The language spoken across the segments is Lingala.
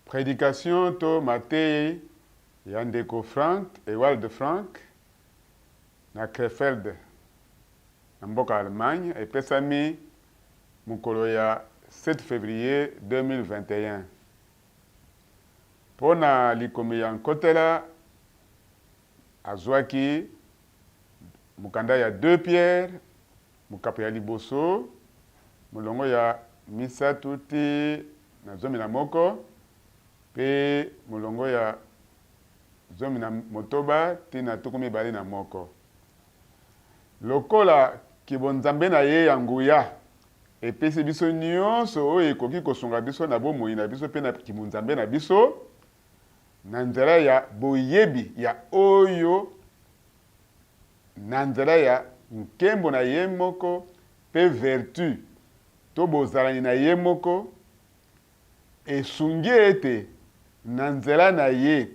Predication to mateyi ya ndeko Frank, Ewald Frank, na Krefeld, na mboka Allemagne, epesami mokolo ya 7 fevrier 2021. Mpo na likomi ya nkotela, azwaki mokanda ya 2 Pierre, mokapo ya liboso, molongo ya misato tii na 11 mpe molongo ya 16 tii na 21. Lokola kibonzambe na ye ya nguya epesi biso nyonso oyo ekoki kosunga biso na bomoi na biso mpe na kibonzambe na biso, na nzela ya boyebi ya oyo na nzela ya nkembo na ye moko mpe vertu to bozalani na ye moko, esungi ete na nzela na ye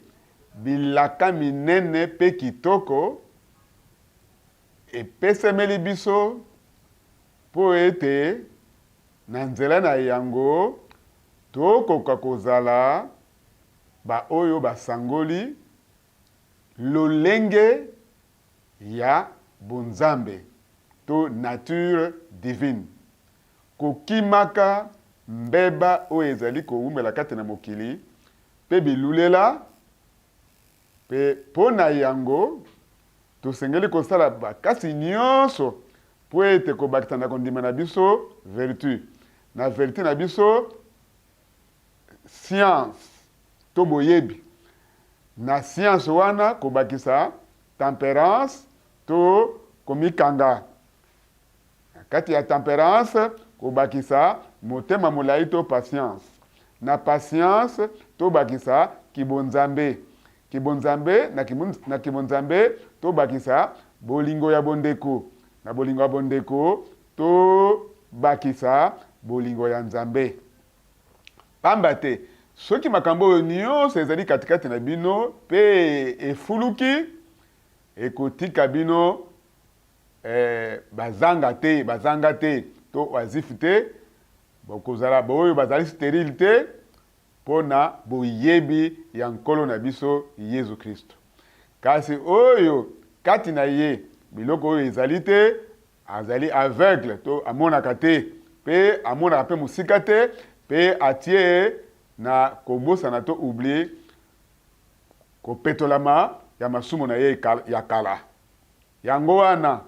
bilaka minene mpe kitoko epesameli biso mpo ete na nzela na yango tokoka kozala baoyo basangoli lolenge ya bonzambe to nature divine, kokimaka mbeba oyo ezali kowumela kati na mokili mpe bilulela, mpe mpo na yango tosengeli kosala makasi nyonso mpo ete kobakisa na kondima na biso vertu, na vertu na biso science to boyebi, na science wana kobakisa temperance to komikanga, na kati ya temperance kobakisa motema molai to patience, na patience tobakisa kibonzambe, kibonzambe na kibonzambe tobakisa bolingo ya bondeko, na bolingo ya bondeko tobakisa bolingo ya Nzambe. Pamba te, soki makambo oyo nyonso ezali katikati na bino mpe efuluki, ekotika bino eh, bazanga te, bazanga te to oisif te, bokozala baoyo bazali sterile te mpo na boyebi ya Nkolo na biso Yezu Kristo. Kasi oyo kati na ye biloko oyo ezali te, Azali aveugle to amonaka te pe amonaka pe mosika te pe atie na kobosana to oubli kopetolama ya masumu na ye ya kala. Yango wana,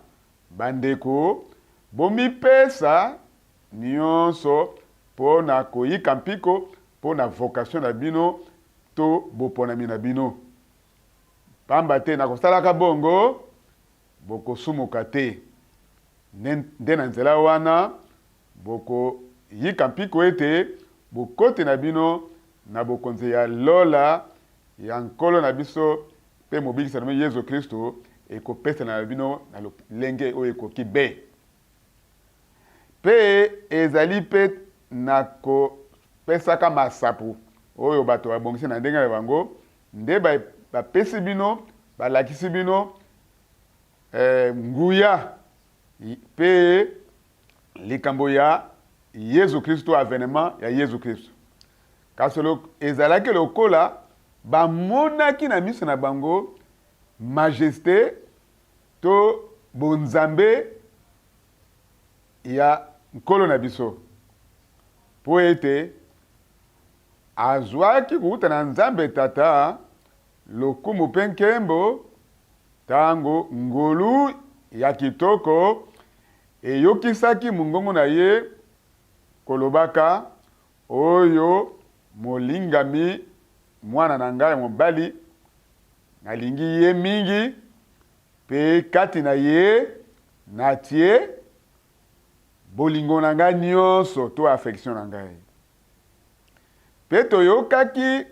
bandeko, bomipesa nionso po na koyika mpiko po na vocation na bino to boponami na bino. Pamba te na kosalaka bongo, Bokosumuka te. Nde na nzela wana bokoyika mpiko ete bokoti na bino na bokonzi ya lola ya Nkolo na biso mpe Mobikisi na bino Yezu Kristu ekopesana na bino na lolenge oyo ekoki be. Mpe ezali mpe na kopesaka masapo oyo bato babongisi na ndenge na bango nde bapesi bino, balakisi bino eh, nguya mpe likambo ya Yezu Kristo, avenement ya Yezu Kristo. Kasi ezalaki lokola bamonaki na miso na bango majeste to bonzambe ya Nkolo na biso, mpo ete Azwaki kowuta na Nzambe Tata lokumu mpe nkembo ntango ngolu ya kitoko eyokisaki mongongo na ye kolobaka, Oyo molingami Mwana na ngai ya mobali, nalingi ye mingi, mpe kati na ye natie bolingo na ngai nyonso to affection na ngai. Mpe toyokaki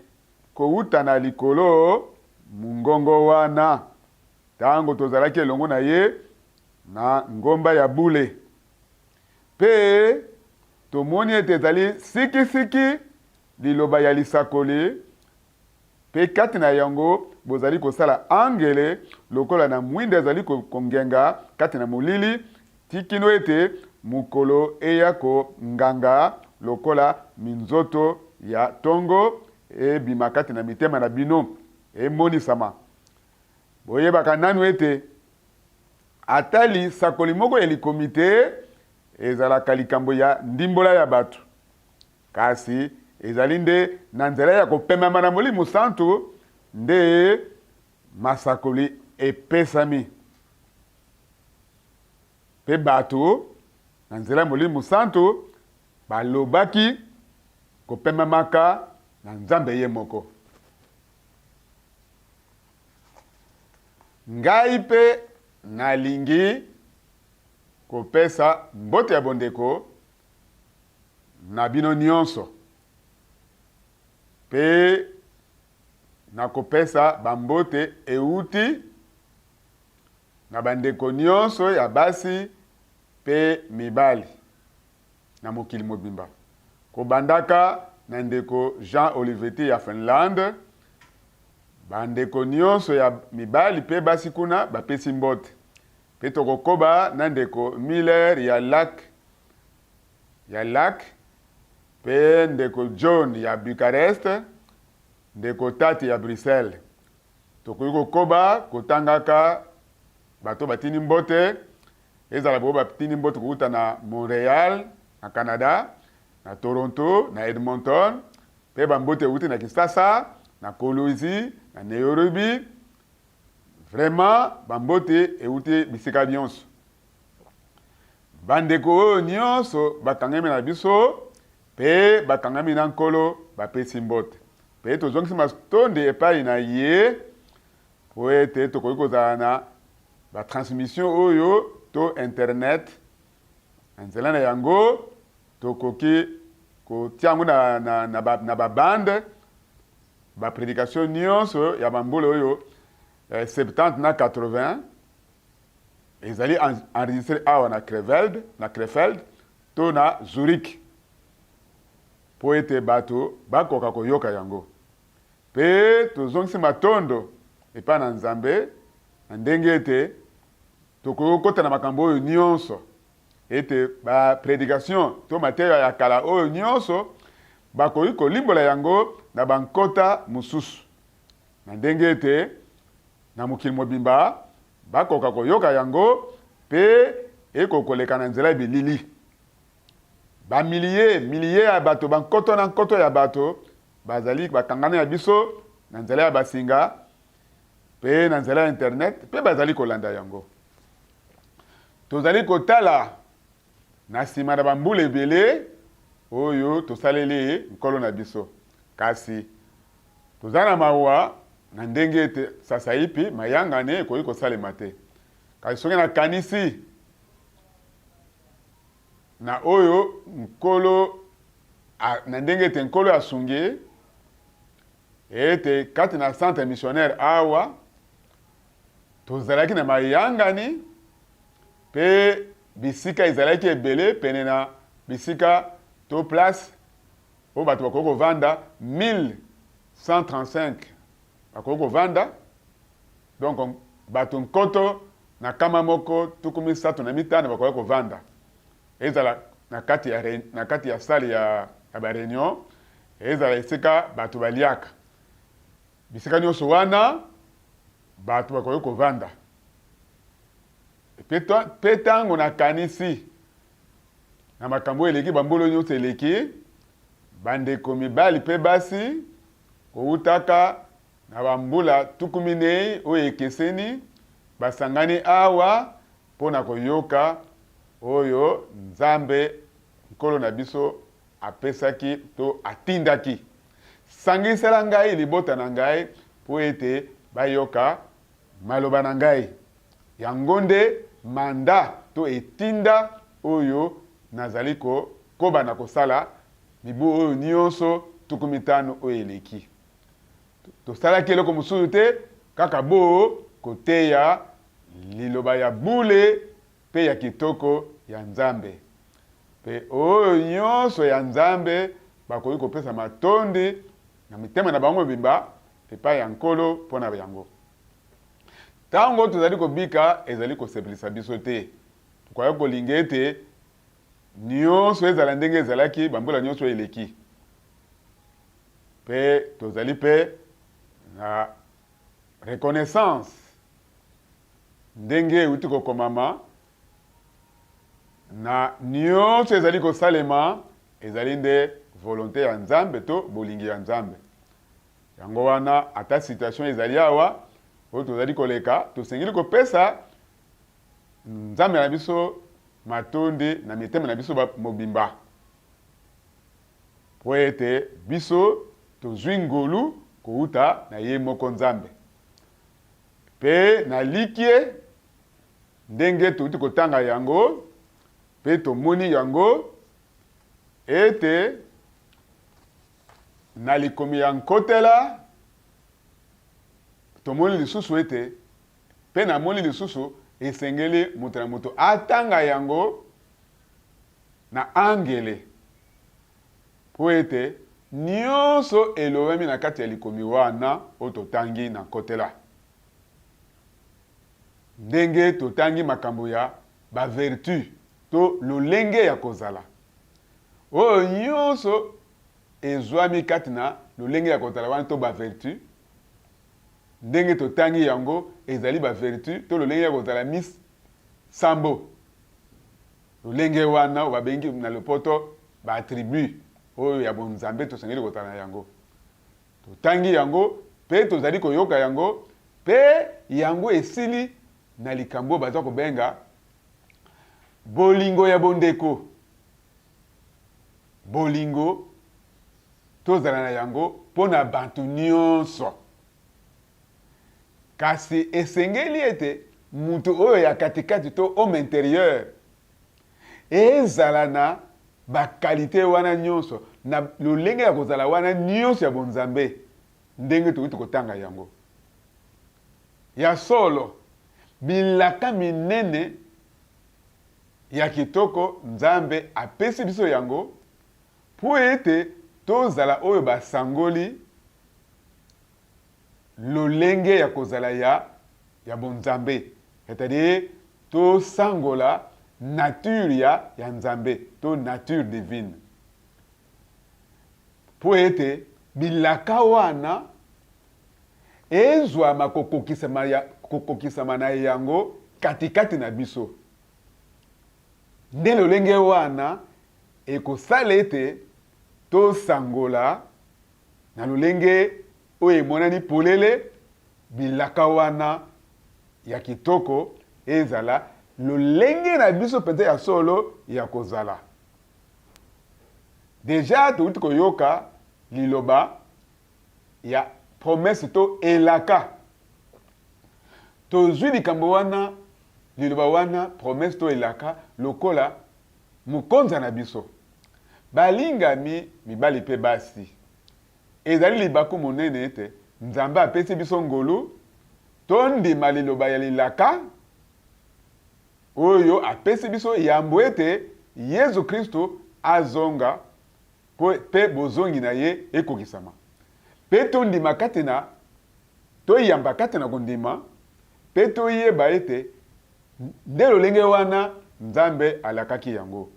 kowuta na likolo mongongo wana tango tozalaki elongo na ye na ngomba ya bule, mpe tomoni ete ezali sikisiki liloba ya lisakoli, Mpe kati na yango bozali kosala angele lokola na mwinda ezali kongenga kati na molili, tii kino ete mokolo eya konganga lokola minzoto ya tongo. ebima kati na mitema na bino, emonisama. Boyebaka nanu ete ata lisakoli moko ya likomi te ezalaka likambo ya ndimbola ya bato, kasi ezali nde na nzela ya kopemama na Molimo Santu nde masakoli epesami. Mpe bato, na nzela ya Molimo Santu, balobaki kopemamaka na Nzambe ye moko. Ngai mpe nalingi kopesa mbote ya bondeko na bino nyonso, mpe nakopesa bambote euti na bandeko nyonso ya basi mpe mibali na mokili mobimba, kobandaka na ndeko Jean Olivetti ya Finlande. Bandeko nyonso ya mibali mpe basi kuna bapesi mbote. Mpe tokokoba na ndeko Miller ya Lac, ya Lac, mpe ndeko John ya Bucarest, ndeko Tati ya Bruxelles. Tokoki kokoba kotangaka bato batindi mbote, ezala baoyo batindi mbote kouta na Montreal, na Canada, na Toronto, na Edmonton, mpe bambote euti na Kinshasa, na Kolwezi, na Nairobi. Vraiment, bambote euti bisika nyonso. Bandeko oyo nyonso bakangami na biso mpe bakangami na Nkolo bapesi mbote. Mpe tozongisi matondi epai na Ye mpo ete tokoki kozala na ba transmission oyo to internet, na nzela na yango tokoki kotia yango na, na, na, ba, na ba bande, ba predication nyonso ya bambula oyo eh, 70 na 80 ezali enregistre awa na Krefeld, na Krefeld to na Zurich. Mpo ete bato bakoka koyoka yango. Mpe tozongisi matondo epai na Nzambe na ndenge ete tokoki kokota na makambo oyo nyonso, ete ba predication to mateya ya kala oyo nyonso bakoki kolimbola yango na bankota mosusu, na ndenge ete na mokili mobimba bakoka koyoka yango mpe ekoki koleka na nzela ya bilili. Ba miliye, miliye ya bato, ba nkoto na nkoto ya bato bazali bakangami na biso na nzela ya basinga mpe na nzela ya internet mpe bazali kolanda yango. Tozali kotala na nsima na bambula ebele oyo tosaleli Nkolo na biso, kasi toza na mawa na ndenge ete sasaipi mayangani ekoki kosalema te. Kasi soki nakanisi Na oyo Nkolo a, na ndenge ete Nkolo asungi ete kati na centre missionnaire awa tozalaki na mayangani mpe bisika ezalaki ebele pene na bisika to place oyo bato bakoki kovanda 1135 bakoki kovanda donc bato nkoto na nkama moko 35 bakoki kovanda, ezala na kati ya, na kati ya salle ya, ya ba reunion, ezala esika bato baliaka. Bisika nyonso wana bato bakoki kovanda. Mpe ntango nakanisi na makambo oyo eleki, bambula oyo nyonso eleki, bandeko mibali mpe basi kowutaka Na bambula 40 oyo ekeseni, basangani awa mpo na koyoka oyo Nzambe, Nkolo na biso, apesaki to atindaki. Sangisela ngai libota na ngai mpo ete bayoka maloba na ngai. Yango nde mandat to etinda oyo nazali kokoba na kosala mibu oyo nyonso 50 oyo eleki. Tosalaki eloko mosusu te kaka bo koteya Liloba ya bule mpe ya kitoko ya Nzambe. Mpe oyo nyonso ya Nzambe bakoki kopesa matondi na mitema na bango mobimba epai ya Nkolo mpo na yango. Ntango tozali kobika ezali kosepelisa biso te. Tokoki kolinga ete nyonso ezala ndenge ezalaki bambula nyonso eleki. Mpe tozali mpe na reconnaissance ndenge euti kokomama na nyonso ezali kosalema ezali nde volonte ya Nzambe to bolingi ya Nzambe. Yango wana ata situation ezali awa oyo tozali koleka, tosengeli kopesa Nzambe na biso matondi na mitema na biso mobimba. Mpo ete biso tozwi ngolu kowuta na ye moko Nzambe. Mpe nalikye, ndenge towuti kotanga yango mpe tomoni yango, ete na likomi ya nkotela, tomoni lisusu ete, mpe namoni lisusu, esengeli moto na moto atanga yango na angele, mpo ete nionso elobami na kati ya likomi wana oyo totangi na nkotela, ndenge totangi makambo ya ba vertus to lolenge ya kozala, oyo nionso ezwami kati na lolenge ya kozala wana to ba vertus, ndenge totangi yango ezali ba vertus to lolenge ya kozala mis sambo. Lolenge wana oyo babengi na lopoto ba attributs oyo ya bonzambe tosengeli kozala na yango. Totangi yango mpe tozali koyoka yango mpe yango esili na likambo oyo baza kobenga bolingo ya bondeko. Bolingo tozala na yango mpo na bato nyonso. Kasi esengeli ete moto oyo ya katikati to homme interieur ezala na ba qualites wana nyonso, na lolenge ya kozala wana nyonso ya bonzambe, ndenge towuti kotanga yango. Ya solo, bilaka minene ya kitoko Nzambe apesi biso yango mpo ete tozala oyo basangoli lolenge ya kozala ya ya bonzambe, c'est-à-dire tosangola nature ya ya Nzambe to nature divine, mpo ete bilaka wana ezwama kokokisama ya kokokisama na yango katikati na biso. Nde lolenge wana ekosala ete tosangola Na lolenge oyo emonani polele, bilaka wana ya kitoko ezala lolenge na biso mpenza ya solo ya kozala. Deja touti koyoka liloba ya promesse to elaka. Tozwi likambo wana, liloba wana promesse to elaka lokola Mokonza na biso. Balingami mibali mpe basi, ezali libaku monene ete Nzambe apesi biso ngolu tondima liloba ya lilaka oyo apesi biso yambo ete Yezu Kristu azonga mpe bozongi na ye ekokisama, mpe tondima kati na toyamba kati na kondima mpe toyeba ete Nde lolenge wana Nzambe alakaki yango,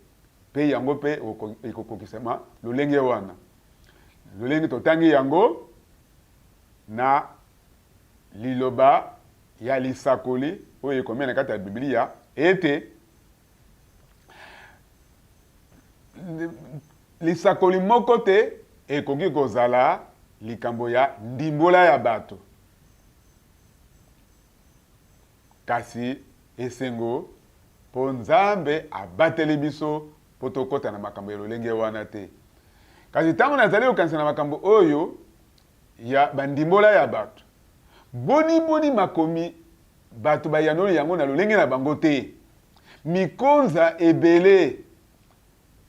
mpe yango mpe ekokokisama lolenge wana, lolenge totangi yango na liloba ya lisakoli oyo ekomi na kati ya Biblia ete lisakoli moko te ekoki kozala likambo ya ndimbola ya bato. Kasi esengo mpo Nzambe abateli biso mpo tokota na makambo ya lolenge wana te. Kasi ntango nazali kokanisa na makambo oyo ya bandimbola ya bato, boniboni makomi bato bayanoli yango na lolenge na bango te, mikonza ebele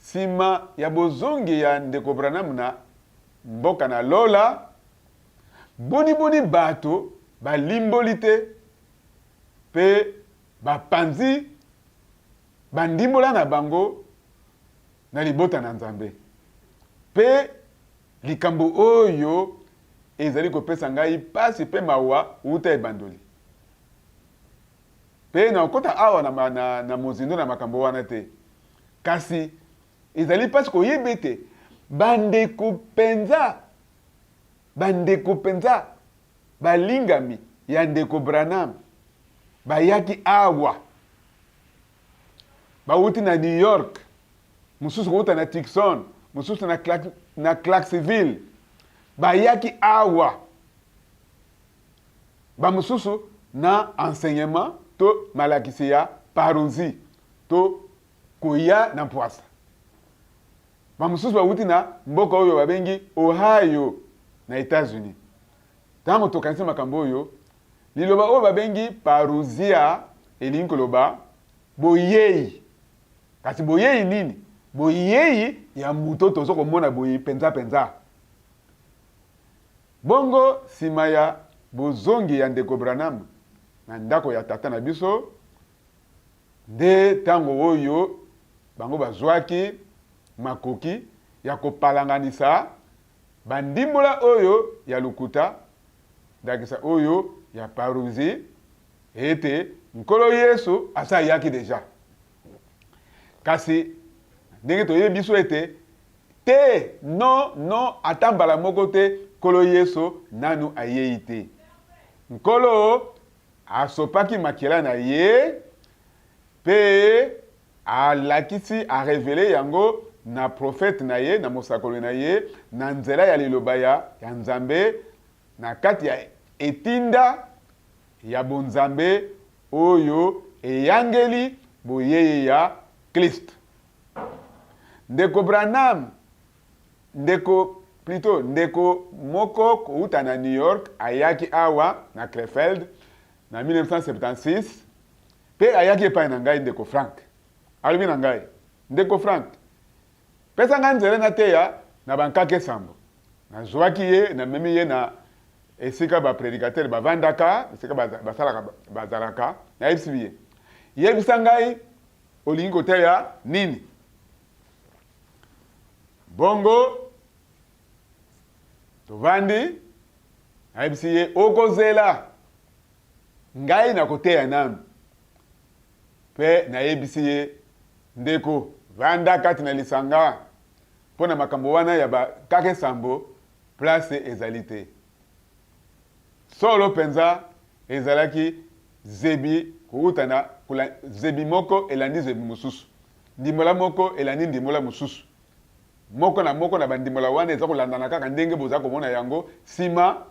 nsima ya bozongi ya Ndeko Branham na mboka na lola, Boniboni bato balimboli te mpe bapanzi bandimbola na bango na libota na Nzambe? Mpe likambo oyo ezali kopesa ngai mpasi mpe mawa uta ebandoli. Mpe nakokota awa na, na, na mozindo na makambo wana te, kasi ezali mpasi koyeba ete bandeko mpenza. Bandeko mpenza balingami ya Ndeko Branham bayaki awa, bawuti na New York, mosusu kowuta na Tucson, mosusu na, Clark, na Clarksville, bayaki awa, bamosusu na enseignement to malakisi ya parousie to koya na mpwasa. Bamosusu bawuti na mboka oyo babengi Ohio na Etats-Unis. Ntango tokanisi makambo oyo, liloba oyo babengi parousia elingi koloba boyei. Kasi boyei nini? Boyei ya moto tozo komona boye mpenza mpenza. Bongo nsima ya bozongi ya Ndeko Branham na ndako ya Tata na biso, Nde ntango oyo bango bazwaki makoki ya kopalanganisa bandimbola oyo ya lokuta, ndakisa oyo ya parousie, ete Nkolo Yesu asi ayaki deja. Kasi ndenge toyebi biso ete te, non, non, ata mbala moko te, Nkolo Yesu nanu ayei te. Nkolo Asopaki makila na ye pe alakisi, a reveler yango na prophète na ye, na mosakoli na ye, na nzela ya liloba ya ya Nzambe, na kati ya etinda ya bonzambe oyo eyangeli boyei ya Klisto. Ndeko Branham Ndeko, plutot, ndeko moko kowuta na New York ayaki awa na Krefeld na 1976 mpe ayaki epai na ngai, Ndeko Frank. Alobi na ngai, Ndeko Frank, pesa ngai nzela nateya na bankake sambo. Nazuaki ye, namemi ye na esika ba predicateurs bavandaka, esika basalaka, bazalaka. Nayebisi ye, Yebisa ngai olingi koteya nini? Bongo tovandi, nayebisi ye, Okozela ngai nakoteya nanu. Mpe nayebisi ye, Ndeko, vanda kati na lisanga, mpo na makambo wana ya ba kake sambo, place ezali te. Solo mpenza, ezalaki zebi kouta na zebi moko elandi zebi mosusu. Ndimbola moko elandi ndimbola mosusu. Moko na moko na bandimbola wana eza kolandana kaka ndenge boza komona yango sima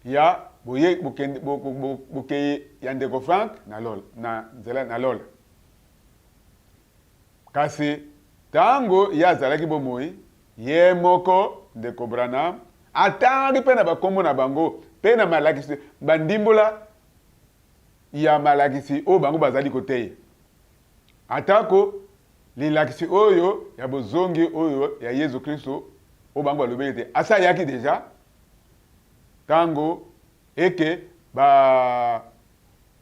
ya boye, bokende, bo, bo, bo, bokeyi ya ndeko Frank na lola, na nzela na lola. Kasi tango ye azalaki bomoi, ye moko ndeko Branham atangaki pe na bakombo na bango pe na malakisi, bandimbola ya malakisi oyo bango bazali koteya. Atako lilakisi oyo ya bozongi oyo ya Yezu Klisto oyo bango balobeli ete asi ayaki deja, tango eke ba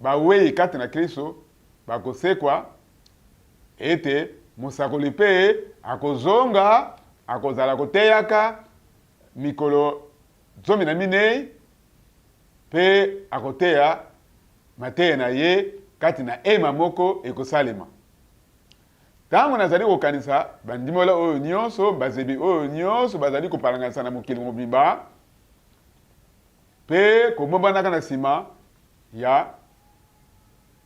bawei kati na Klisto bakosekwa, ete mosakoli mpe akozonga, akozala koteyaka mikolo 14 mpe akoteya mateya na ye kati na hema moko ekosalema. Ntango nazali kokanisa bandimola oyo nyonso, bazebi oyo nyonso bazali kopalanganisa na mokili mobimba mpe kobombanaka na nsima ya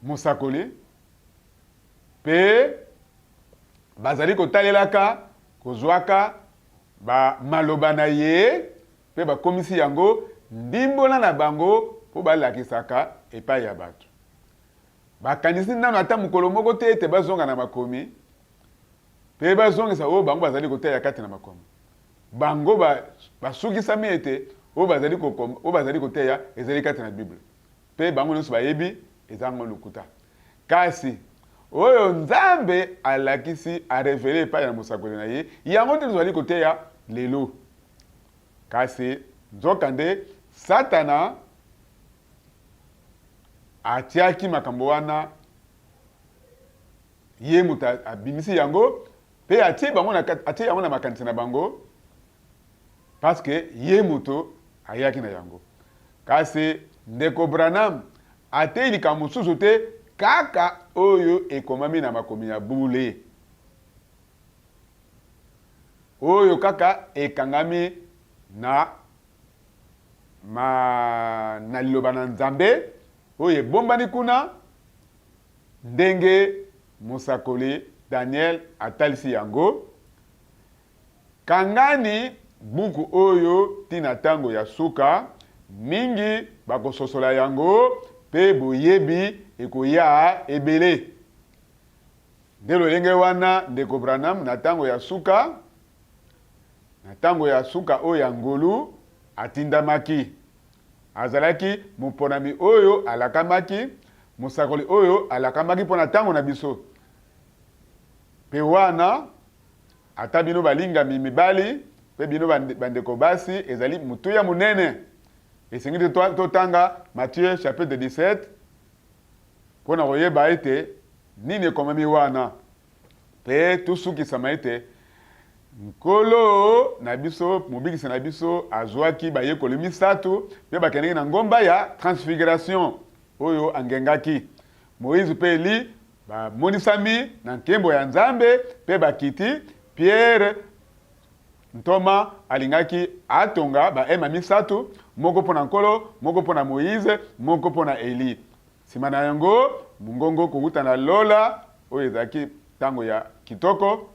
mosakoli mpe bazali kotalelaka, kozwaka ba maloba na ye mpe bakomisi yango ndimbola na bango mpo balakisaka epai ya bato. Bakanisi nano ata mokolo moko te ete bazonga na makomi mpe bazongisa oyo bango bazali koteya kati na makomi. Bango ba, basukisami ete oyo bazali kokoma, oyo bazali koteya ezali kati na Bible. Mpe bango nyonso bayebi eza yango lokuta. Kasi oyo Nzambe alakisi, a reveler epai na mosakoli na ye, yango nde tozali koteya lelo. Kasi, nzokande, Satana atiaki makambo wana, ye moto abimisi yango, mpe atie bango na, atie yango na makanisi na bango, parce que ye moto ayaki na yango. Kasi Ndeko Branham ateyi likambo mosusu te kaka oyo ekomami na makomi ya bule. Oyo kaka ekangami na ma, na Liloba na Nzambe oyo ebombani kuna, ndenge mosakoli Daniel atalisi yango, Kangani buku oyo tii na tango ya suka, mingi bakososola yango pe boyebi ekoya ebele. Nde lolenge wana, Ndeko Branham, na tango ya suka, na tango ya suka oyo ya ngolu, atindamaki. Azalaki moponami oyo alakamaki, mosakoli oyo alakamaki mpo na tango na biso. Pe wana, ata bino balingami mibali pe bino bandeko basi, ezali motuya monene. Esengeli totanga Matthieu chapitre 17 mpo na koyeba ete nini ekomami wana, pe tosukisama ete Nkolo na biso, Mobikisi na biso, azuaki bayekoli misatu pe bakendeki na ngomba ya Transfiguration oyo angengaki. Moize pe Elie Bamonisami na nkembo ya Nzambe mpe bakiti, Piere, ntoma, alingaki atonga bahema misatu, moko mpo na Nkolo, moko mpo na Moize, moko mpo na Elie. Nsima na yango, mongongo kowuta na lola, oyo ezalaki ntango ya kitoko,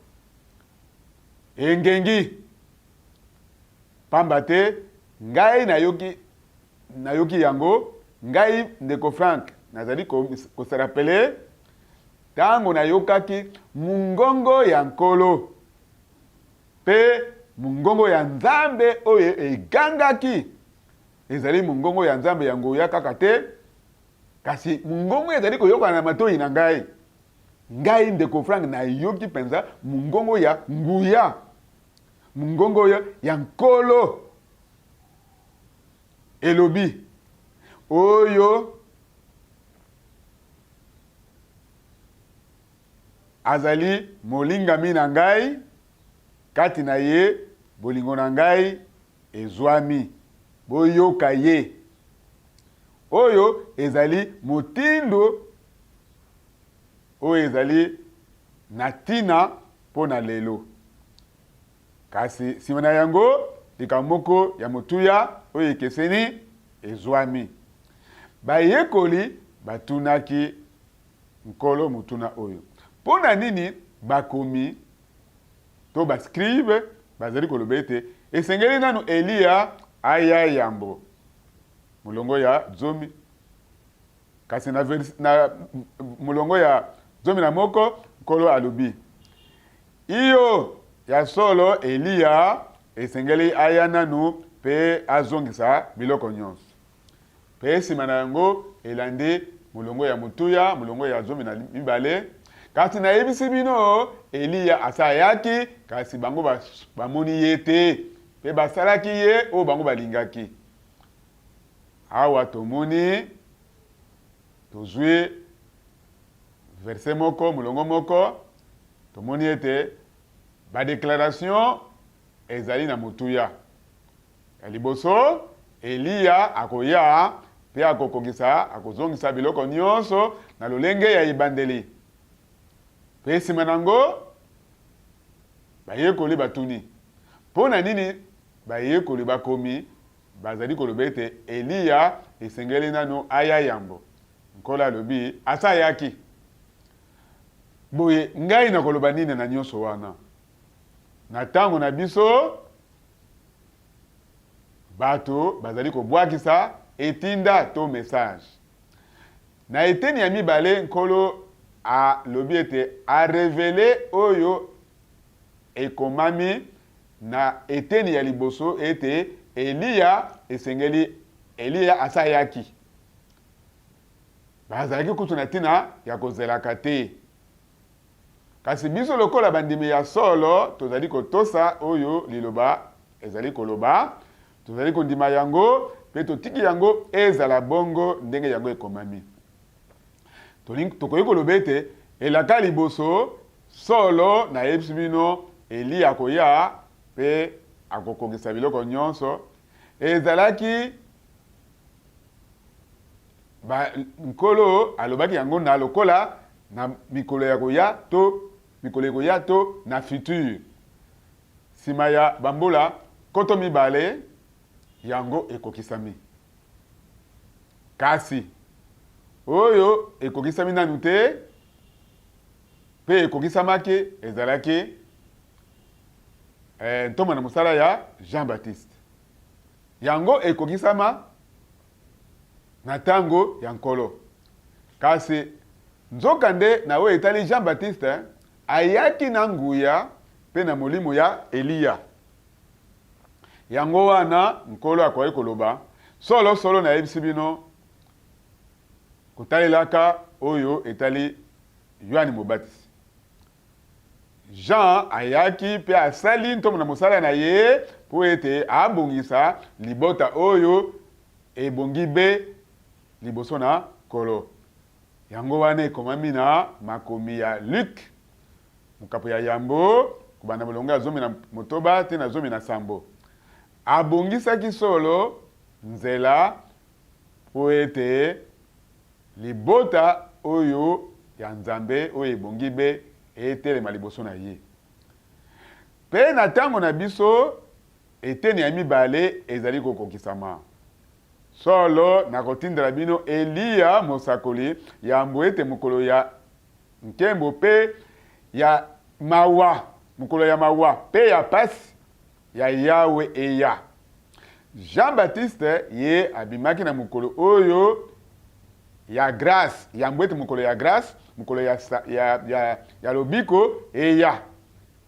engengi, Pamba te ngai nayoki Nayoki yango, ngai, Ndeko Frank, nazali ko, ko se rappeler ntango nayokaki Mongongo ya Nkolo, pe Mongongo ya Nzambe oyo egangaki. Ezali Mongongo ya Nzambe ya nguya kaka te, kasi Mongongo ezali koyokana na matoi na ngai. Ngai, Ndeko Frank, nayoki mpenza Mongongo ya nguya, Mongongo ya Nkolo. Elobi, Oyo azali molingami na ngai, kati na ye bolingo na ngai ezwami. Boyoka ye. Oyo ezali motindo oyo ezali na ntina mpo na lelo. Kasi nsima na yango, likambo moko ya motuya oyo ekeseni ezwami. Bayekoli batunaki Nkolo motuna oyo, Mpo na nini bakomi to baskribe bazali koloba ete esengeli nanu Eliya aya yambo? Molongo ya zomi. Kasi na, na molongo ya 11, Nkolo alobi, Iyo, ya solo, Eliya esengeli aya nanu pe azongisa biloko nyonso. Pe sima na yango elandi molongo ya motuya, molongo ya 12, Kasi nayebisi bino, Eliya asi ayaki, kasi bango bamoni ye te, pe basalaki ye oyo bango balingaki. Awa tomoni, tozwi verset moko, molongo moko, tomoni ete ba declaration ezali na motuya. Ya liboso, Eliya akoya mpe akokokisa, akozongisa biloko nyonso na lolenge ya ebandeli. Mpe nsima na yango, bayekoli batuni, Mpo na nini bayekoli bakomi bazali koloba ete Eliya esengeli nanu aya yambo? Nkolo alobi, Asi ayaki. Boye, ngai nakoloba nini na nyonso wana? Na ntango na biso, bato bazali kobwakisa etinda to message. Na eteni ya mibale, Nkolo alobi ete a reveler oyo ekomami na eteni ya liboso ete Eliya esengeli, Eliya asi ayaki. Bazalaki kutu na ntina ya kozelaka te. Kasi biso lokola bandimi ya solo, tozali kotosa oyo Liloba ezali koloba, tozali kondima yango, mpe totiki yango ezala bongo ndenge yango ekomami. Tolingi, tokoki koloba ete elaka liboso, Solo nayebisi bino, Eliya akoya mpe akokokisa biloko nyonso, ezalaki Ba, Nkolo alobaki yango na lokola na mikolo ya koya to mikolo ekoya to na futur. Sima ya bambula nkoto mibale. Yango ekokisami. Kasi oyo ekokisami nanu te mpe ekokisamaki ezalaki eh, ntoma na mosala ya Jean Baptiste. Yango ekokisama na ntango ya Nkolo. Kasi nzokande na oyo etali Jean Baptiste, ayaki na nguya mpe na molimo ya Eliya. Yango wana Nkolo akoki koloba, Solo, solo, nayebisi bino, kotalelaka oyo etali Yoane Mobatisi. Jean ayaki mpe asali ntomo na mosala na ye mpo ete abongisa libota oyo ebongi be liboso na Nkolo. Yango wana ekomami na makomi ya Luc, mokapo ya yambo, kobanda molongo ya 16 tee na 17. Abongisaki solo nzela mpo ete libota oyo ya Nzambe, oyo ebongi be, etelema liboso na ye. Mpe na ntango na biso, eteni ya mibale ezali kokokisama. Solo, nakotindela bino Eliya mosakoli, yambo ete mokolo ya nkembo mpe ya mawa, mokolo ya mawa mpe ya pasi ya Yawe eya. Jean Baptiste ye abimaki na mokolo oyo ya grace, yambo ete mokolo ya grace, mokolo ya, ya, ya, ya lobiko eya.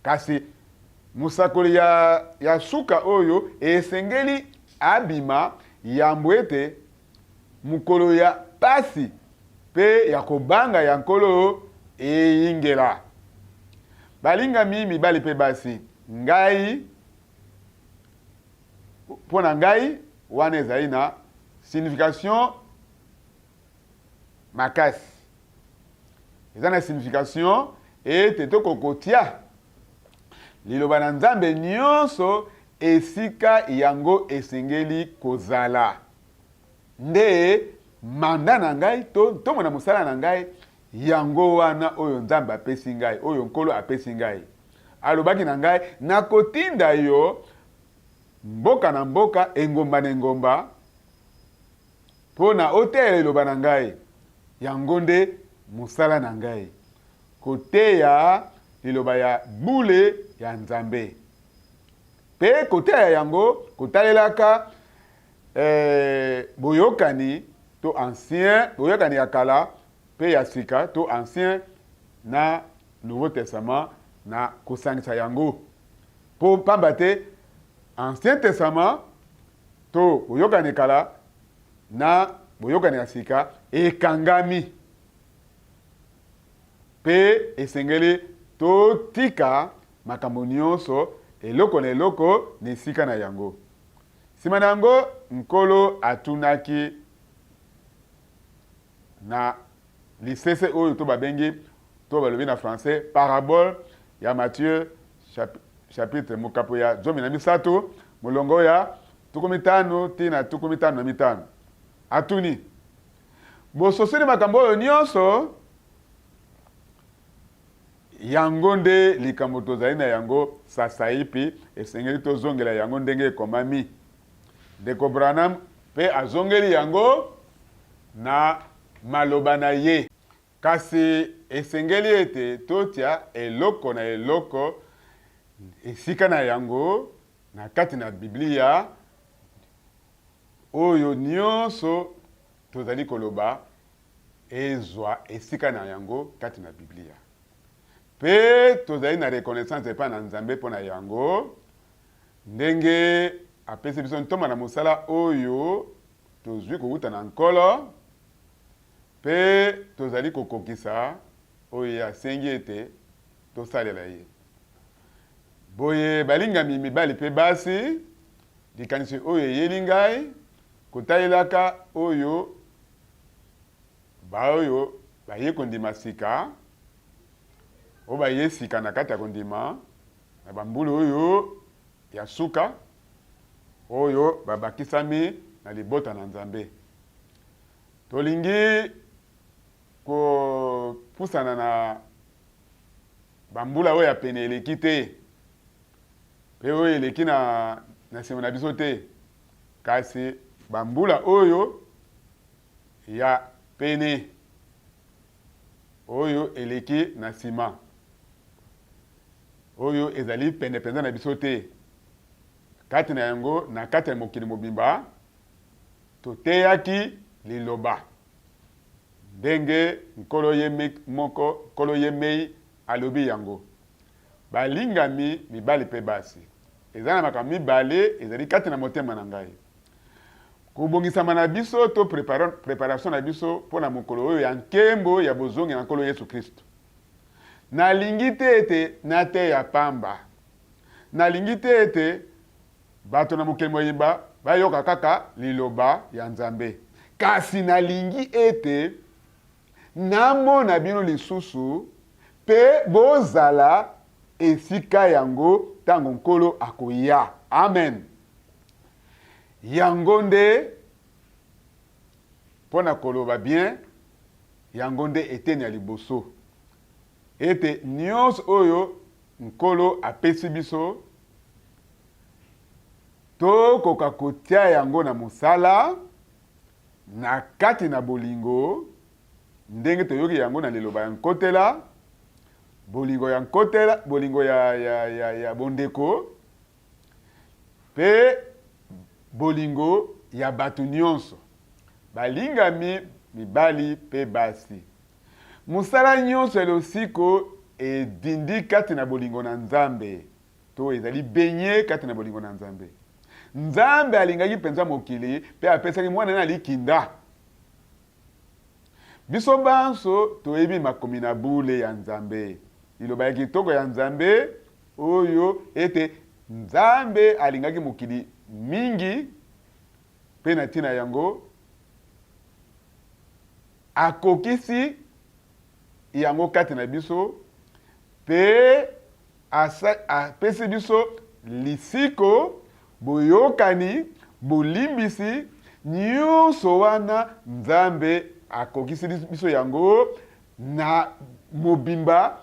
Kasi mosakoli ya, ya suka oyo esengeli abima yambo ete mokolo ya pasi mpe ya kobanga ya Nkolo eyingela. Balingami mibali mpe basi, ngai, mpo na ngai, wana ezali na signification makasi. Eza na signification ete tokokotia liloba na Nzambe nyonso esika yango esengeli kozala. Nde mandat na ngai to ntomo na mosala na ngai yango wana oyo Nzambe apesi ngai, oyo Nkolo apesi ngai. Alobaki na ngai, nakotinda yo mboka na mboka, engumba na engumba, mpo na oteya liloba na ngai. Yango nde mosala na ngai, koteya liloba ya bule ya Nzambe. Mpe koteya yango kotalelaka eh, boyokani to ancien, boyokani ya kala mpe ya sika to ancien na Nouveau Testament, na kosangisa yango, mpo mpamba te Ancien Testament to boyokani kala na boyokani ya sika ekangami mpe esengeli totika makambo nyonso eloko na eloko na esika na yango. Nsima na yango, Nkolo atunaki na lisese oyo to babengi to balobi na français parabole ya Matthieu chapitre mokapo ya 13 molongo ya 50 ti na 55. Atuni, Bososoli makambo oyo nyonso? Yango nde likambo tozali na yango sasaipi, esengeli tozongela yango ndenge ekomami. Ndeko Branham pe azongeli yango na maloba na ye. Kasi esengeli ete totia eloko na eloko esika na yango na kati na Biblia, oyo nyonso tozali koloba ezwa esika na yango kati na Biblia. Mpe tozali na reconnaissance epai na Nzambe mpo na yango, ndenge apesi biso ntoma na mosala oyo tozwi kowuta na Nkolo, mpe tozali kokokisa oyo ye asengi ete tosalela ye. Boye, balingami mibali mpe basi, likanisi oyo eyeli ngai, kotalelaka oyo Baoyo baye kondima sika, oyo baye sika na kati ya kondima, na bambula oyo ya suka, oyo babakisami na libota na Nzambe. Tolingi kopusana na bambula oyo ya pene eleki te, mpe oyo eleki na, na nsima na biso te. Kasi bambula oyo ya pene oyo eleki na nsima, oyo ezali pene mpenza na biso te, kati na yango, na kati ya mokili mobimba, toteyaki Liloba ndenge Nkolo ye moko, Nkolo ye mei alobi yango. Balingami mibali mpe basi, eza na makambo mibale ezali kati na motema na ngai. Kobongisama na biso to preparation na biso mpo na mokolo oyo ya nkembo ya bozongi na Nkolo Yesu Kristo. Nalingi te ete nateya pamba. Nalingi te ete bato na mokili mobimba bayoka kaka liloba ya Nzambe. Kasi nalingi ete namona bino lisusu mpe bozala esika yango ntango Nkolo akoya. Amen. Yango nde, mpo na koloba bien, yango nde eteni ya liboso. Ete nyonso oyo Nkolo apesi biso, tokoka kotia yango na mosala na kati na bolingo, ndenge toyoki yango na liloba ya nkotela, bolingo ya nkotela, bolingo ya, ya, ya, ya bondeko, mpe bolingo ya bato nyonso, balingami mibali mpe basi. Mosala nyonso ya losiko edindi kati na bolingo na Nzambe, to ezali benye kati na bolingo na Nzambe. Nzambe alingaki mpenza mokili mpe apesaki Mwana na likinda. Biso banso toyebi makomi na bule ya Nzambe, liloba ya kitoko ya Nzambe oyo ete Nzambe alingaki mokili mingi mpe na ntina yango akokisi yango kati na biso mpe apesi biso lisiko, boyokani, bolimbisi, nyonso wana Nzambe akokisi biso yango na mobimba,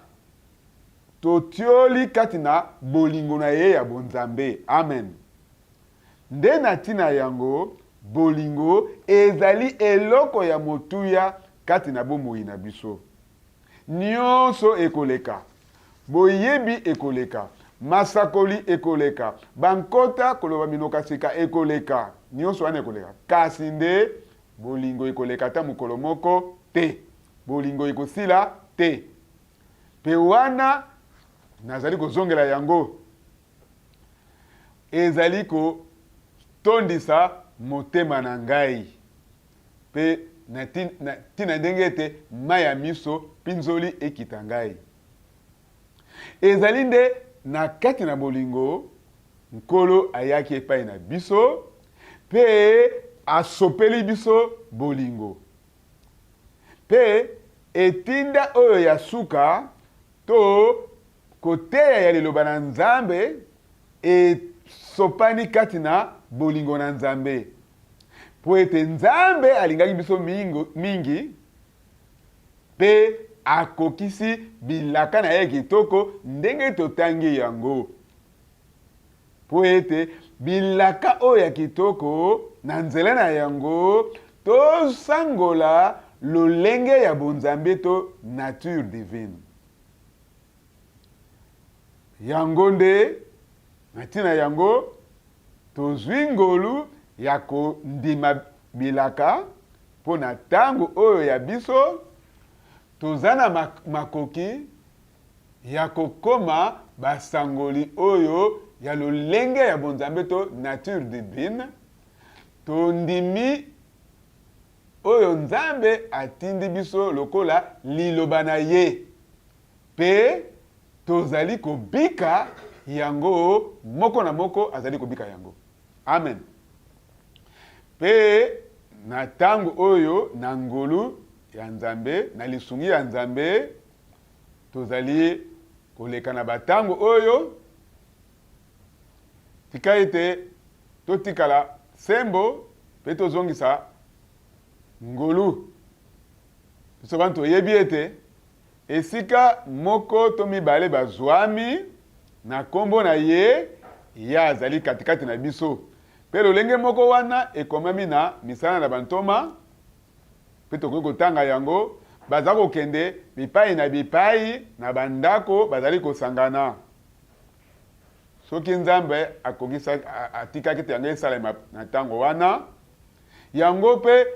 totioli kati na bolingo na ye ya bonzambe. Amen. Nde na ntina yango, bolingo ezali eloko ya motuya kati na bomoi na biso. Nyonso ekoleka. Boyebi ekoleka. Masakoli ekoleka. Bankota, koloba minoko ya sika ekoleka. Nyonso wana ekoleka. Kasi nde bolingo ekoleka ata mokolo moko te. Bolingo ekosila te. Mpe wana nazali kozongela yango, ezali kotondisa motema na ngai. Mpe na ntina ndenge ete mai ya miso mpinzoli ekita ngai. Ezali nde na kati na bolingo Nkolo ayaki epai na biso mpe asopeli biso bolingo. Mpe etinda oyo ya suka to koteya ya liloba na Nzambe esopani kati na bolingo na Nzambe. Mpo ete Nzambe alingaki biso mingi mpe akokisi bilaka na ye kitoko ndenge totangi yango. Mpo ete bilaka oyo ya kitoko, na nzela na yango tosangola lolenge ya bonzambe to nature divine. Yango nde na ntina yango tozwi ngolu ya kondima bilaka mpo na ntango oyo ya biso toza na makoki ya kokoma basangoli oyo ya lolenge ya bonzambe to nature divine, tondimi oyo Nzambe atindi biso lokola Liloba na Ye, mpe tozali kobika yango, moko na moko azali kobika yango. Amen. Mpe na ntango oyo, na ngolu ya Nzambe, na lisungi ya Nzambe, tozali koleka na bantango oyo, tika ete totikala sembo mpe tozongisa ngolu. Biso banso toyebi ete esika moko to mibale bazwami na nkombo na ye, ye azali katikati na biso. Mpe lolenge moko wana ekomami na Misala na Bantoma, mpe tokoki kotanga yango, Baza kokende bipai na bipai na bandako, bazali kosangana. Soki Nzambe akokisaki, atikaki ete yango esalema na ntango wana, yango mpe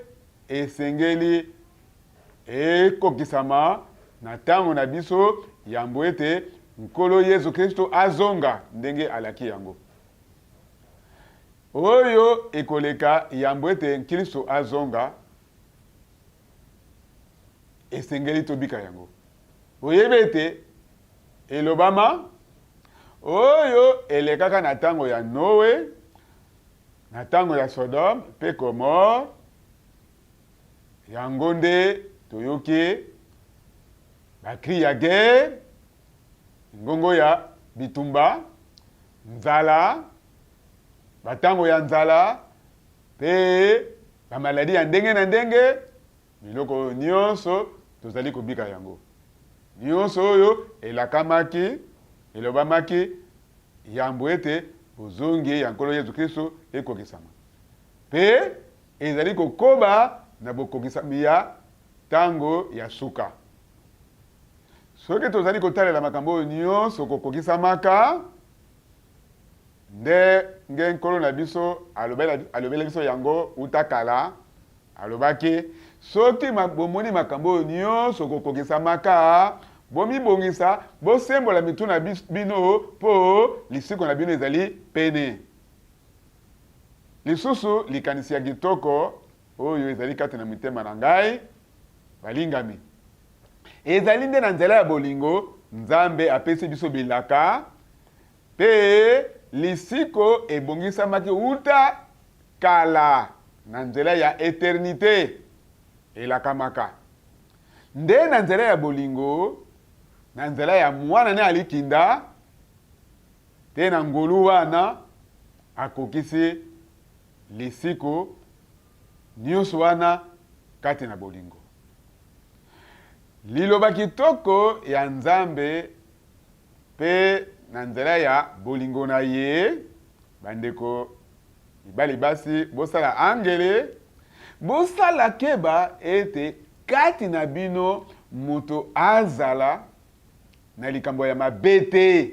esengeli ekokisama na ntango na biso yambo ete Nkolo Yesu Kristo azonga ndenge alaki yango. Oyo ekoleka yambo ete Nklisto azonga, esengeli tobika yango. Boyebi ete elobama, oyo elekaka na ntango ya Noe, na ntango ya Sodome mpe Gomore, yango nde toyoki ba cris ya guerre, mingongo ya bitumba, nzala, ba tango ya nzala mpe ba maladies ya ndenge na ndenge, biloko oyo nionso tozali kobika yango. Nionso oyo elakamaki, elobamaki yambo ete bozongi ya Nkolo Yesu Klisto ekokisama, mpe ezali kokoba na bokokisami ya tango ya suka. Soki tozali kotalela makambo oyo nionso kokokisamaka, Ndenge Nkolo na biso alobela biso yango uta kala, alobaki, Soki bomoni makambo oyo nyonso kokokisamaka, bomibongisa, bosembola mitu na bino, mpo lisiko na bino ezali pene. Lisusu, likanisi ya kitoko oyo ezali kati na mitema na ngai, balingami, ezali nde na nzela ya bolingo Nzambe apesi biso bilaka Mpe lisiko ebongisamaki uta kala na nzela ya eternite elakamaka nde na nzela ya bolingo, na nzela ya Mwana ne alikinda, mpe na ngolu wana akokisi lisiko nionso wana kati na bolingo. Liloba kitoko ya Nzambe Mpe na nzela ya bolingo na Ye, bandeko mibali basi, bosala angele, bosala keba ete kati na bino moto azala na likambo ya mabe te.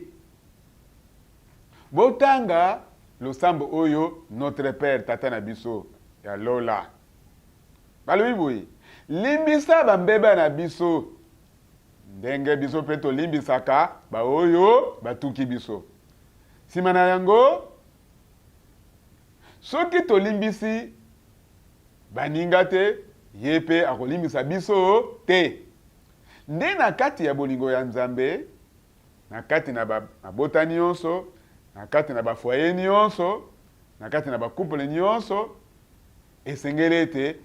Botanga losambo oyo Notre Père, Tata na biso ya Lola. Balobi boye, Limbisa bambeba na biso Ndenge biso mpe tolimbisaka baoyo batuki biso. Nsima na yango, soki tolimbisi baninga te, ye mpe akolimbisa biso te. Nde na kati ya bolingo ya Nzambe, na kati na mabota nyonso, na kati na ba foyers nyonso, na kati na ba couples nyonso, esengeli ete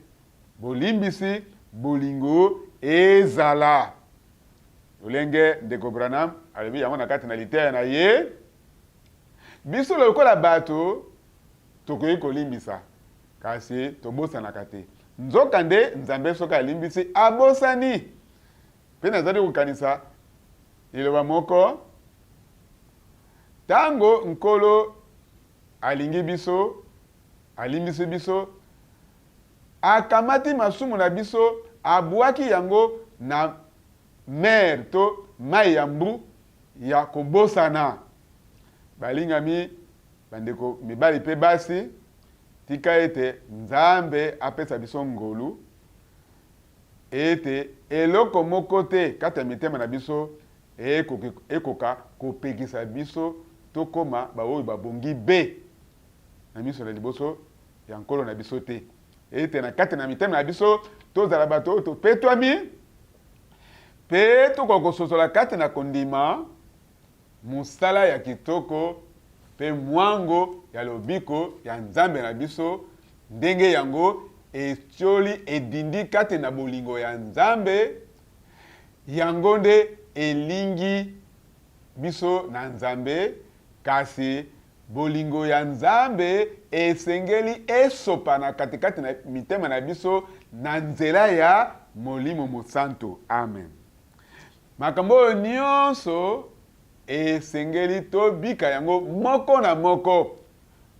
Bolimbisi, bolingo ezala. Lolenge Ndeko Branham alobi yango na kati na liteya na ye, biso lokola bato tokoki kolimbisa, kasi tobosanaka te. Nzokande, Nzambe soki alimbisi, abosani. Mpe nazali kokanisa liloba moko, Ntango Nkolo alingi biso, alimbisi biso, Akamati masumu na biso, abuaki yango na mer to mayi ya mbu ya kobosana. Balingami bandeko mibali mpe basi, tika ete Nzambe apesa biso ngolu ete eloko moko te kati ya mitema na biso ekoka kopekisa biso tokoma baoyo babongi be na miso na liboso ya Nkolo na biso te, ete na kati na mitema na biso tozala bato oyo topetwami mpe tokoka kososola kati na kondima mosala ya kitoko mpe mwango ya lobiko ya Nzambe na biso, ndenge yango etioli edindi kati na bolingo ya Nzambe, yango nde elingi biso na Nzambe, kasi Bolingo ya Nzambe esengeli esopana katikati na mitema na biso na nzela ya Molimo Mosantu. Amen. Makambo oyo nyonso esengeli tobika yango moko na moko.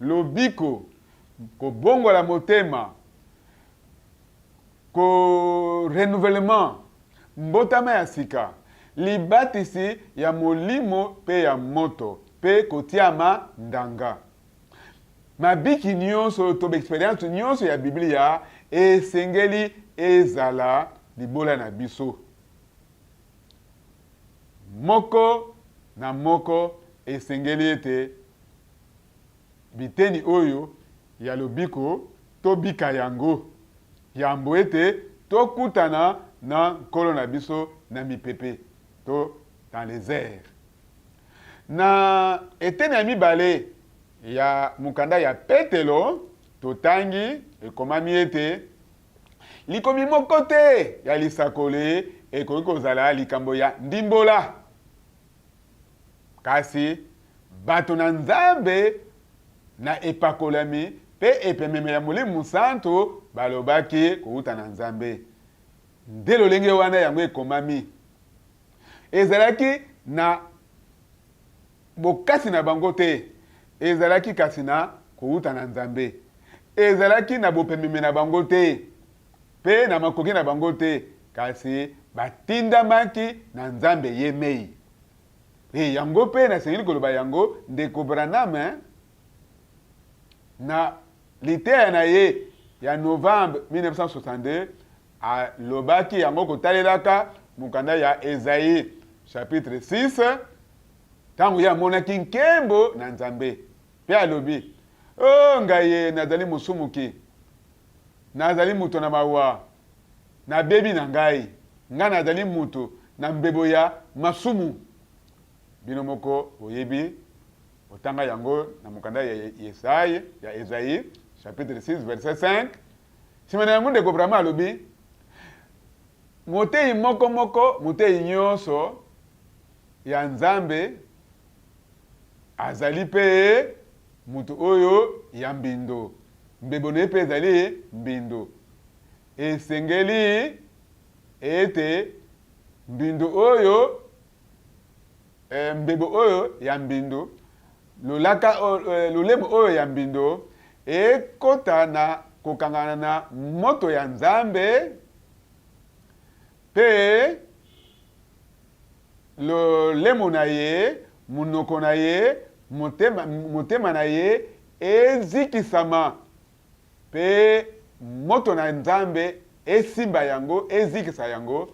Lobiko. Kobongola motema, ko renouvellement, mbotama ya sika, libatisi ya Molimo mpe ya moto, mpe kotiama ndanga. Mabiki nyonso to ba experience nyonso ya Biblia esengeli ezala libola na biso. Moko na moko esengeli ete biteni oyo ya lobiko tobika yango yambo ete tokutana na Nkolo na biso na mipepe to dans les airs. Na eteni ya mibale ya mokanda ya Petelo, totangi ekomami ete, Likomi moko te ya lisakoli ekoki kozala likambo ya ndimbola, kasi bato na Nzambe na epakolami mpe epememe ya Molimo Mosantu balobaki kowuta na Nzambe. Nde lolenge wana yango ekomami. Ezalaki na bokasi na bango te, ezalaki kasi na kowuta na Nzambe. Ezalaki na bopememe na bango te, mpe na makoki na bango te, kasi batindamaki na Nzambe ye mei. Mpe yango mpe nasengeli koloba yango, Ndeko Branham, na liteya na ye ya Novembre 1962, Alobaki yango kotalelaka mokanda ya Ezayi chapitre 6, ntango ye amonaki nkembo na Nzambe, mpe alobi, O ngai ye, nazali mosumuki, nazali moto na mawa, nabebi na ngai, ngai nazali moto na mbebo ya masumu. Bino moko boyebi, botanga yango na mokanda ya Yesai, ya Ezayi chapitre 6 verset 5. Sima na yango, ndeko Branham alobi, Moteyi moko moko, moteyi nyonso ya Nzambe azali mpe moto oyo ya mbindo, mbebo na ye mpe ezali mbindo. Esengeli ete mbindo oyo Eh, mbebo oyo ya mbindo, lolaka, eh, lolemo oyo ya mbindo ekota na kokangana na moto ya Nzambe mpe lolemo na ye, monoko na ye, motema, motema na ye ezikisama mpe moto na Nzambe esimba yango, ezikisa yango.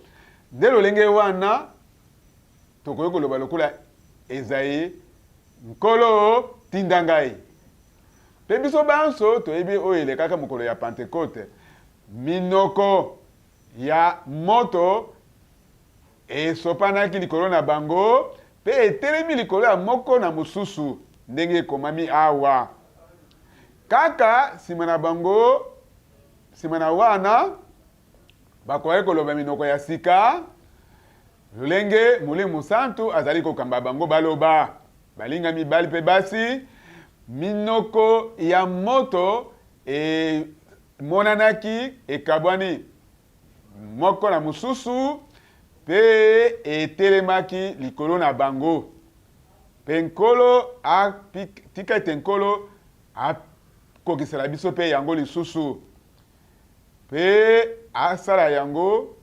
Nde lolenge wana Tokoki koloba lokola Ezayi, Nkolo, tinda ngai. Mpe biso banso toyebi oyo elekaka mokolo ya Pantekote. Minoko ya moto esopanaki likolo na bango mpe etelemi likolo ya moko na mosusu, ndenge ekomami awa. Kaka nsima na bango, nsima na wana, bakokaki koloba minoko ya sika. Lolenge Molimo Mosantu azali kokamba bango baloba, Balinga mibali mpe basi, minoko ya moto emonanaki ekabwani moko na mosusu mpe etelemaki likolo na bango. Mpe Nkolo a, tika ete Nkolo akokisela biso mpe yango lisusu, mpe asala yango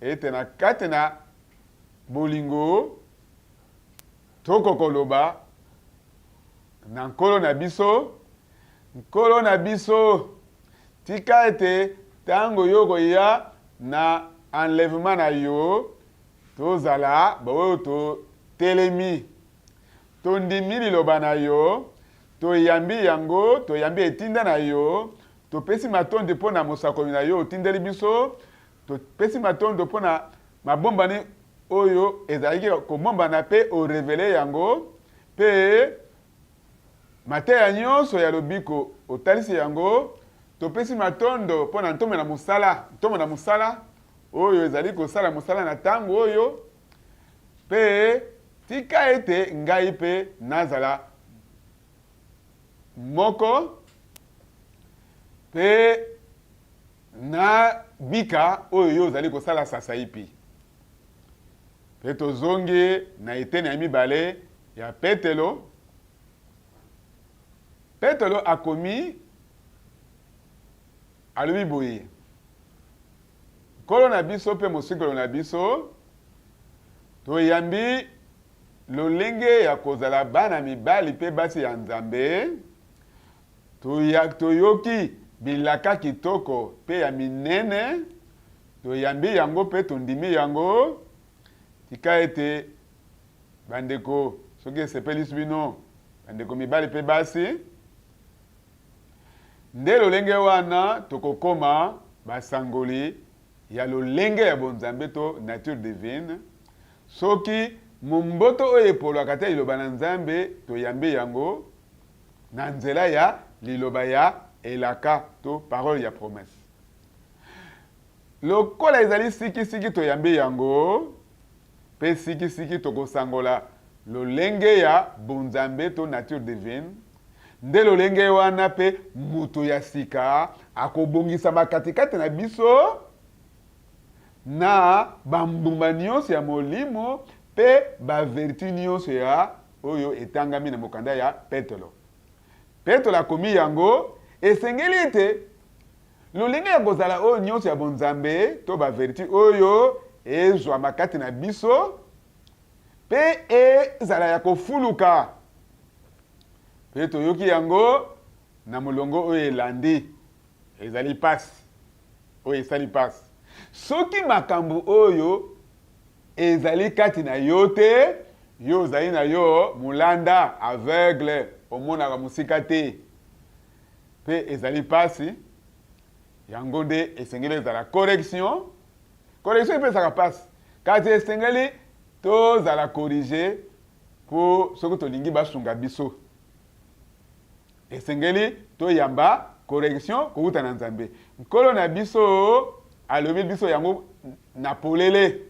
Ete na kati na bolingo tokokoloba na Nkolo na biso, Nkolo na biso, tika ete tango yo okoya na enlèvement na yo, tozala baoyo totelemi, tondimi liloba na yo, toyambi yango, toyambi etinda na yo, topesi matondi mpo na mosakoli na yo otindeli biso, Topesi matondo mpo na mabombani oyo ezalaki kobombana mpe o reveler yango, mpe mateya nyonso ya lobiko otalisi yango. Topesi matondo mpo na ntomo na mosala, ntomo na mosala oyo ezali kosala mosala na ntango oyo, mpe tika ete ngai mpe nazala moko mpe Na bika oyo yo ozali kosala sasaipi. Mpe tozongi na eteni ya mibale ya Petelo. Petelo akomi. Alobi boye, Nkolo na biso mpe Mosikoli na biso, toyambi lolenge ya kozala bana mibali mpe basi ya Nzambe, toyoki bilaka kitoko mpe ya minene, toyambi yango mpe tondimi yango. Tika ete bandeko, soki esepelisi bino, bandeko mibali mpe basi, Nde lolenge wana tokokoma basangoli ya lolenge ya bonzambe to nature divine, soki momboto oyo epolaka te Liloba na Nzambe toyambi yango na nzela ya Liloba ya elaka to parole ya promesse. Lokola ezali sikisiki toyambi yango, mpe sikisiki tokosangola lolenge ya bonzambe to nature divine, nde lolenge wana mpe moto ya sika akobongisama katikati na biso na bambuma nyonso ya Molimo mpe bavertu nyonso ya oyo etangami na mokanda ya Petelo. Petelo akomi yango, esengeli ete Lolenge ya kozala oyo nyonso ya bonzambe to ba vertus oyo ezwama kati na biso mpe ezala ya kofuluka. Mpe toyoki yango na molongo oyo elandi. Ezali mpasi oyo esali mpasi. Soki makambo oyo ezali kati na yo te, yo ozali na yo molanda, aveugle, omonaka mosika te. Pe ezali pasi, yango nde esengeli ezala correction. Correction epesaka pasi, kasi esengeli tozala corriger po soki tolingi basunga biso, esengeli toyamba correction kowuta na Nzambe. Nkolo na biso alobi biso yango na polele,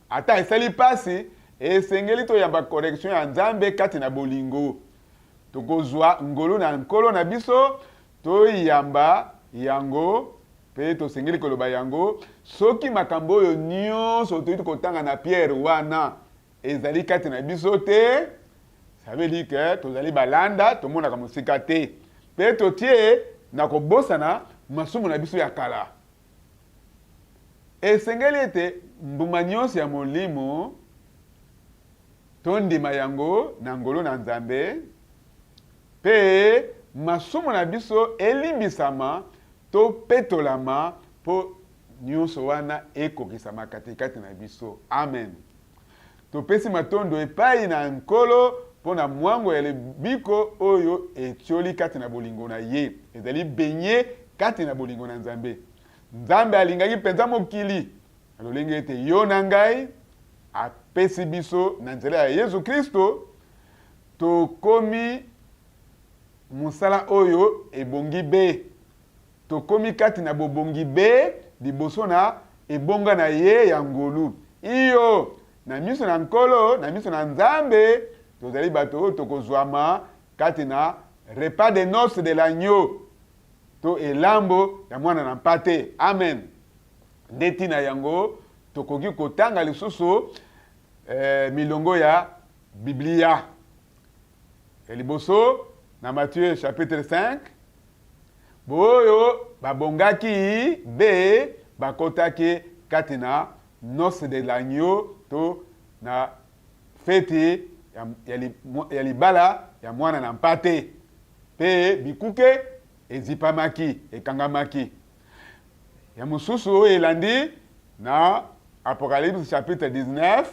ata esali pasi, esengeli toyamba correction ya Nzambe kati na bolingo. Tokozwa ngolu na Nkolo na biso, toyamba yango, mpe tosengeli koloba yango, soki makambo oyo nyonso toyuti kotanga na Pierre wana ezali kati na biso te, ça veut dire que tozali balanda, tomonaka mosika te, mpe totie na kobosana masumu na biso ya kala. Esengeli ete mbuma nyonso ya Molimo Tondima yango na ngolu na Nzambe, mpe masumu na biso elimbisama, topetolama, mpo nyonso wana ekokisama katikati na biso. Amen. Topesi matondo epayi na Nkolo mpo na mwango ya lobiko oyo etioli kati na bolingo na Ye. Ezali baigne kati na bolingo na Nzambe. Nzambe alingaki mpenza mokili na lolenge ete yo na ngai apesi biso na nzela ya Yesu Klisto, tokomi mosala oyo ebongi be. Tokomi kati na bobongi be liboso na ebonga na Ye ya ngolu. Iyo, na miso na Nkolo, na miso na Nzambe, tozali bato oyo tokozwama kati na repas de noces de l'agneau, to elambo ya Mwana na Mpate. Amen. Nde ntina yango tokoki kotanga lisusu eh, milongo ya Biblia. Ya liboso na Matthieu chapitre 5, boyo babongaki be bakotaki kati na noce de l'agneau to na feti ya, ya, ya libala ya mwana na mpate, mpe bikuke ezipamaki, ekangamaki. Ya mosusu oyo elandi na Apocalypse chapitre 19,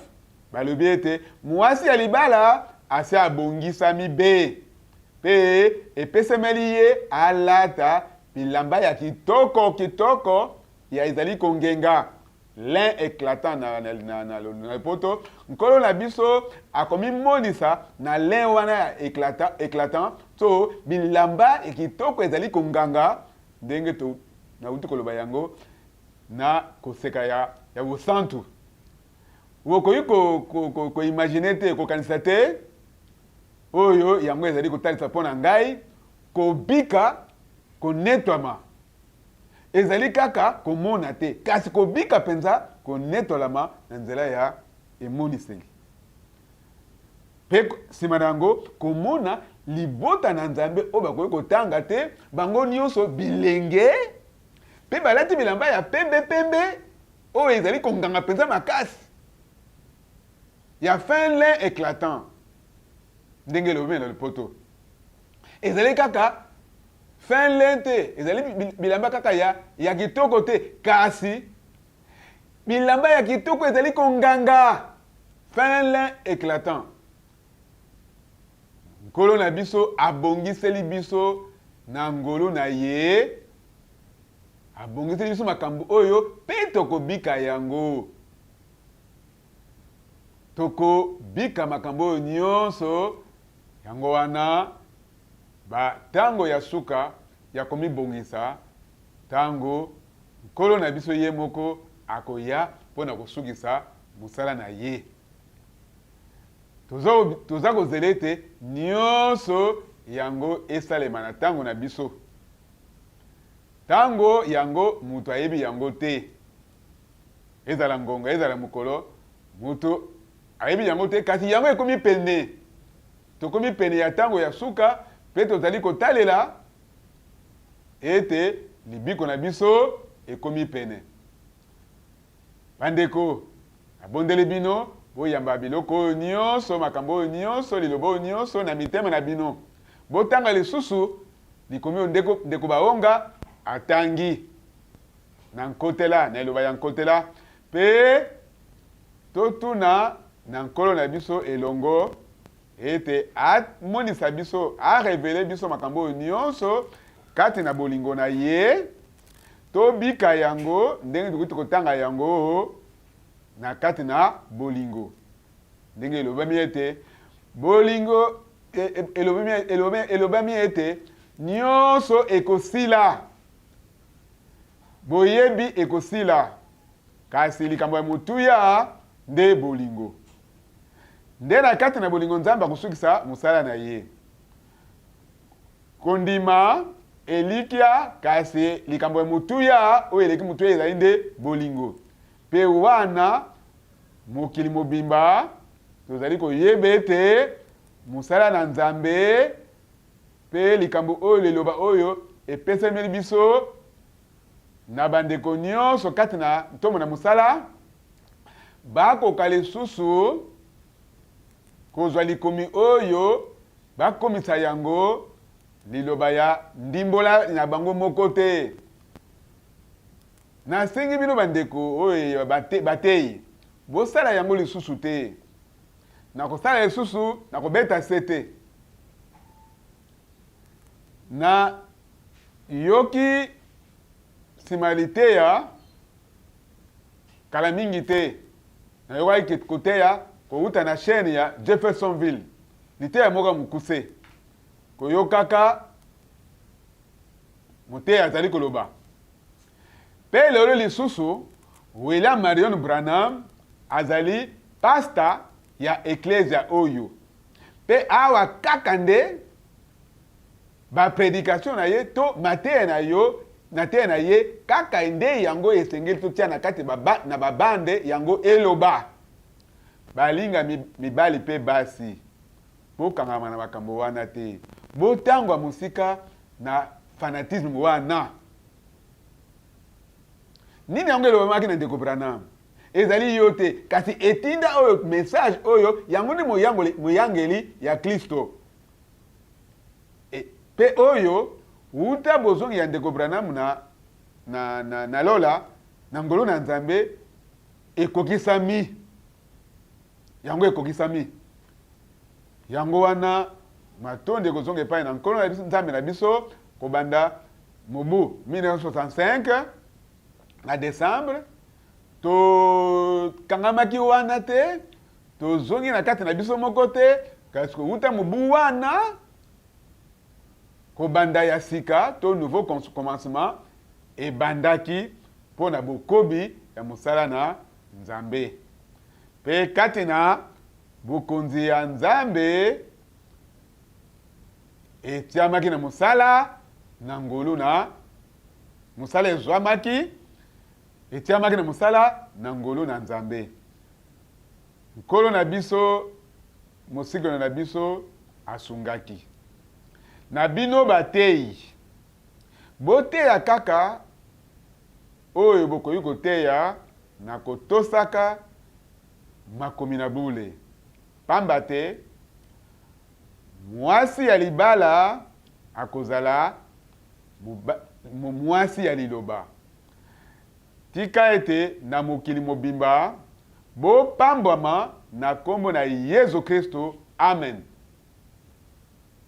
balobi ete mwasi ya libala asi abongisami be, mpe epesemeli ye alata bilamba ya kitoko kitoko ya ezali kongenga, lin eclatant na, na, na, na, na lopoto. Nkolo na biso akomimonisa na lin wana ya eclatant, eclatant to bilamba ya kitoko ezali konganga Ndenge to nauti koloba yango na koseka ya, ya bosantu. Okoki ko, ko, ko, ko imaginer te, kokanisa te, oyo yango ezali kotalisa mpo na ngai, kobika, konetwama. Ezali kaka komona te, kasi kobika mpenza, konetolama na nzela ya emoniseli. Mpe nsima na yango, komona libota na Nzambe oyo bakoki kotanga te, bango nyonso bilenge Mpe balati bilamba ya pembe pembe oyo ezali konganga mpenza makasi, ya fin lin eclatant, ndenge elobami na lopoto. Ezali kaka fin lin te, ezali bilamba kaka ya, ya kitoko te, kasi bilamba ya kitoko ezali konganga, fin lin eclatant. Nkolo na biso abongiseli biso na ngolu na Ye, abongiseli biso makambo oyo mpe tokobika yango. Tokobika makambo oyo nyonso, yango wana ba tango ya suka ya komibongisa, tango Nkolo na biso Ye moko akoya mpo na kosukisa mosala na Ye. Toza kozela ete nyonso yango esalema na ntango na biso. Ntango yango moto ayebi yango te. Ezala ngonga, ezala mokolo, moto ayebi yango te, kasi yango ekomi pene. Tokomi pene ya ntango ya suka, mpe tozali kotalela ete libiko na biso ekomi pene. Bandeko, nabondeli bino, boyamba biloko oyo nyonso, makambo oyo nyonso, liloba oyo nyonso na mitema na bino. Botanga lisusu likomi oyo ndeko, ndeko Baonga atangi na nkotela, na eloba ya nkotela, mpe totuna na Nkolo na biso elongo ete amonisa biso, a reveler biso makambo oyo nyonso kati na bolingo na Ye. Tobika yango ndenge tokoki kotanga yango na kati na bolingo, ndenge elobami ete bolingo elobami, elobami ete nyonso ekosila, boyebi ekosila, kasi likambo ya motuya nde bolingo. Nde na kati na bolingo Nzambe akosukisa mosala na ye. Kondima, elikya, kasi likambo ya motuya oyo eleki motuya ezali nde bolingo. Mpe wana mokili mobimba tozali koyeba ete mosala na Nzambe mpe likambo oyo liloba oyo epesameli biso na bandeko nyonso kati na ntomo na mosala, bakoka lisusu kozwa likomi oyo bakomisa yango liloba ya ndimbola na bango moko te. Nasengi bino bandeko oyo bateyi, bosala yango lisusu te. Nakosala lisusu, nakobeta sete. Na yoki sima ya liteya kala mingi te, nayokaki koteya kowuta na chaine ya Jeffersonville, liteya moko ya mokuse, koyokaka moteyi azali koloba. Mpe lelo lisusu, William Marrion Branham azali pasta ya eklezia oyo. Mpe awa kaka nde ba predication na ye to mateya na yo mateya na ye kaka nde yango esengeli totia na kati ba, na ba bande yango eloba. Balingami mibali mpe basi, bokangama na makambo wana te. Botangwa mosika na fanatisme wana. Nini yango elobamaki na Ndeko Branham? Ezali yo te, kasi etinda oyo, message oyo, yango nde moyangoli, moyangeli ya Klisto. E, pe oyo, wuta bozongi ya Ndeko Branham na, na, na, na Lola, na ngolu na Nzambe, ekokisami. Yango ekokisami. Yango wana, matondi ekozonga epai na Nkolo na biso, Nzambe na biso, kobanda mobu 1965, na Decembre, Tokangamaki wana te, tozongi na kati na biso moko te, kasi kowuta mobu wana, kobanda ya sika to nouveau commencement ebandaki mpo na bokobi ya mosala na Nzambe. Mpe kati na bokonzi ya Nzambe etiamaki na mosala na ngolu na mosala ezwamaki Etiamaki na mosala na ngolu na Nzambe. Nkolo na biso, Mosikoli na biso, asungaki. Na bino bateyi, boteya kaka oyo bokoki koteya na kotosaka makomi na bule. Pamba te, Mwasi ya libala akozala mwasi ya Liloba. Tika ete na mokili mobimba bopambwama na kombo na Yezu Kristu. Amen.